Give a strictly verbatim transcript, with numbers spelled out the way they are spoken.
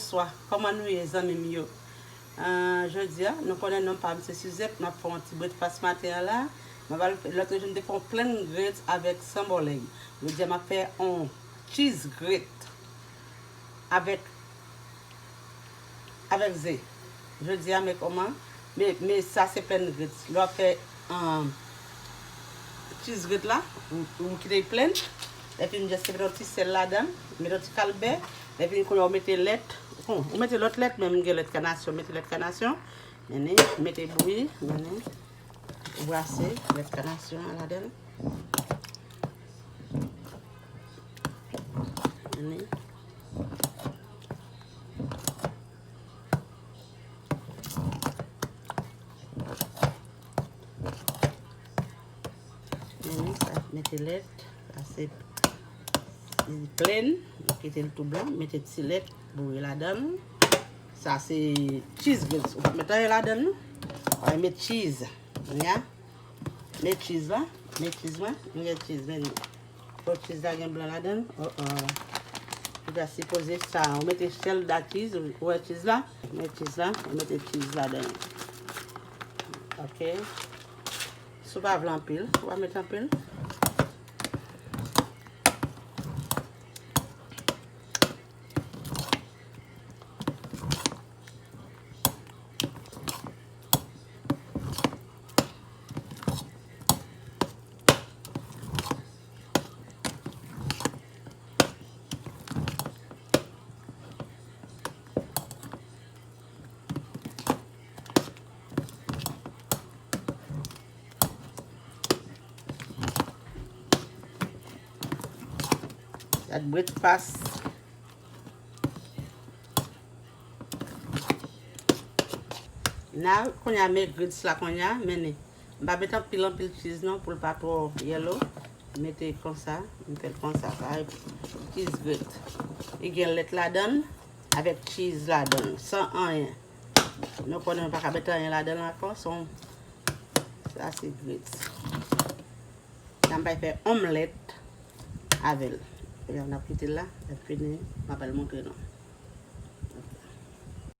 Bonswa, kòman nou ye, zanmi m yo? Ah, jodi a, nou konnen non pa m se Suzette, m ap fè yon ti breakfast maten an la. Mwen pral fè, lòt jou m te fè yon plain grits avèk sanbòlèg. Jodi a, m ap fè yon cheese grits avèk, avèk ze. Jodi a, men kòman, men, men sa se plain grits. Lè w ap fè, um, cheese grits la, ou, ou kite l plain. Epi m just mete yon ti sèl ladan, mete yon ti kalbè. Epi kounye a ou mete lèt. Bon, ou mete lòt lèt, men m gen lèt kanasyon, mete lèt kanasyon. Mennen, mete bouyi, mennen. Ou brase lèt kanasyon an ladan. Mennen. Mennen sa, mete lèt. Sa se plain, kite l tou blan, mete ti lèt bouyi ladan l. Sa se cheese grits. Ou pa mete anyen ladan l, non. Ou met cheese. Nya. Met cheese la. Met cheese mwen. M gen cheese, men fò cheese la gen blan ladan l. Oh, oh. Ou ta sipoze sa. Ou mete sèl da cheese, ou wè cheese la. Met cheese la. Ou mete cheese ladan l. Ok. Si w pa vle anpil, ou pa met anpil. Gad breakfast. Na, kounye a, men grits la kounye a, mennen. M pa met anpil, anpil cheese non, pou l pa twò yellow. Mete konsa, m fè l konsa, sa e cheese grits. Li gen lèt ladan l, avèk cheese ladan l, san anyen. Nou konnen nou pa ka mete anyen ladan l ankò, son, sa se grits. Sa m pral fè omlèt avè l. Ebyen, n ap kite l la, lè fini, m ap al montre nou.